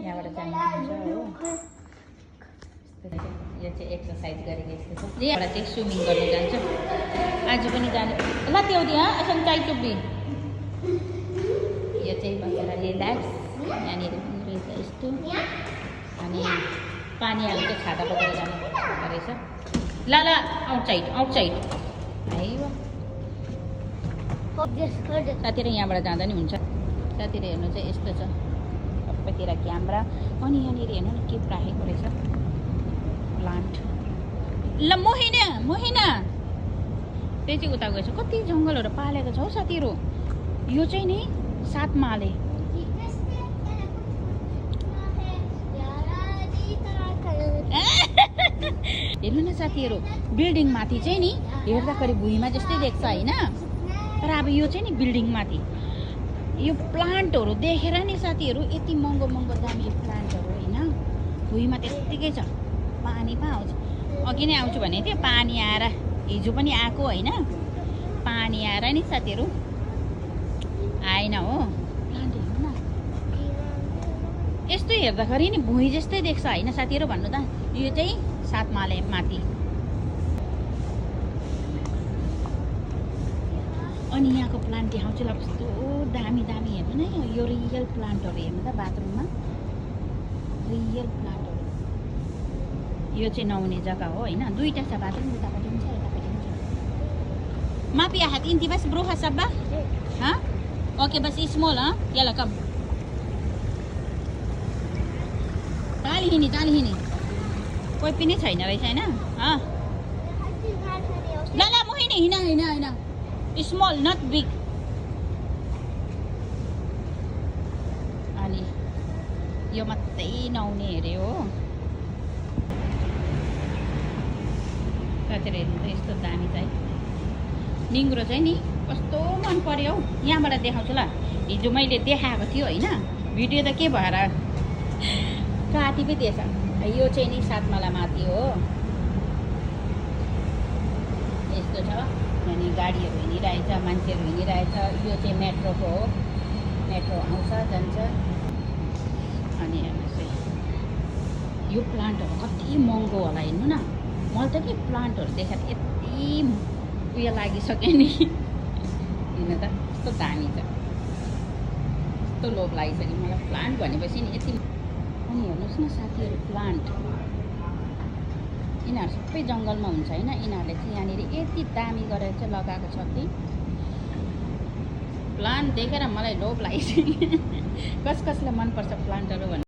यहाँबाट जानुहुन्छ हो। यो चाहिँ एक्सर्साइज गरेको यस्तो छ। यहाँबाट चाहिँ स्विमिङ गर्नु जान्छ आज पनि जाने ल त्यो दिया असन चाइ चुब्बी। यो चाहिँ बसेर रिल्याक्स यहाँनिर पनि रहेछ यस्तो। अनि पानी हाल्नु चाहिँ छाता बोकेर जानु रहेछ। ल ल आउटसाइड है साथीहरू यहाँबाट जाँदा नि हुन्छ। साथीहरू हेर्नु चाहिँ यस्तो छ सबैतिर क्यामेरा। अनि यहाँनिर हेर्नु न के राखेको रहेछ प्लान्ट। ल मोहिना त्यही चाहिँ उता गएछ। कति जङ्गलहरू पालेको छ हौ साथीहरू। यो चाहिँ नि 7 माले। हेर्नु न साथीहरू बिल्डिङ माथि चाहिँ नि हेर्दाखेरि भुइँमा जस्तै देख्छ होइन। तर अब यो चाहिँ नि बिल्डिङ माथि यो प्लान्टहरू देखेर नि साथीहरू यति महँगो दामी प्लान्टहरू होइन। भुइँमा त्यत्तिकै छ पानी पा आउँछ। अघि नै आउँछु भने थियो पानी आएर हिजो पनि आएको होइन। पानी आएर नि साथीहरू आएन हो। प्लान्ट हेर्नु न यस्तो हेर्दाखेरि नि भुइँ जस्तै देख्छ होइन साथीहरू भन्नु त। यो चाहिँ 7 माले माथि। अनि यहाँको प्लान्ट देखाउँछु ल कस्तो दामी हेर्नु न। यो रियल प्लान्टहरू हेर्नु त बाथरुममा रियल प्लान्टहरू। यो चाहिँ नुहाउने जग्गा हो होइन। दुईवटा छ बाथरुम उतापट्टि पनि छ यतापट्टि पनि छ। मापी हात इंती बस ब्रोहा सब्बा हाँ ओके बस स्मॉल हाँ यला कम टाली हिँडी कोही पनि छैन रहेछ होइन। ल मोहिनी हिँड स्मॉल नट बिग। अनि यो मात्रै नुहाउने हेरे हो। साथीहरू हेर्नु त यस्तो दामी चाहिँ निङ्ग्रो चाहिँ नि कस्तो मन पर्यो हौ। यहाँबाट देखाउँछु ल। हिजो मैले देखाएको थियो होइन भिडियो त के भएर काटी पो दिएछ। यो चाहिँ नि 7 माला माथि हो। यस्तो छ अनि गाडीहरू हिँडिरहेछ मान्छेहरू हिँडिरहेछ। यो चाहिँ मेट्रोको हो। मेट्रो आउँछ जान्छ। अनि हेर्नुहोस् है यो प्लान्टहरू कति महँगो होला हेर्नु न। मलाई त के प्लान्टहरू देखेर यति उयो लागिसक्यो नि। हेर्नु त कस्तो दामी छ। कस्तो लोभ लागिसक्यो मलाई प्लान्ट भनेपछि नि यति। अनि हेर्नुहोस् न साथीहरू प्लान्ट यिनीहरू सबै जङ्गलमा हुन्छ होइन। यिनीहरूले चाहिँ यहाँनिर यति दामी गरेर चाहिँ लगाएको छ कि प्लान्ट देखेर मलाई लोभ लागिसक्यो। कसलाई मनपर्छ प्लान्टहरू भन्नु।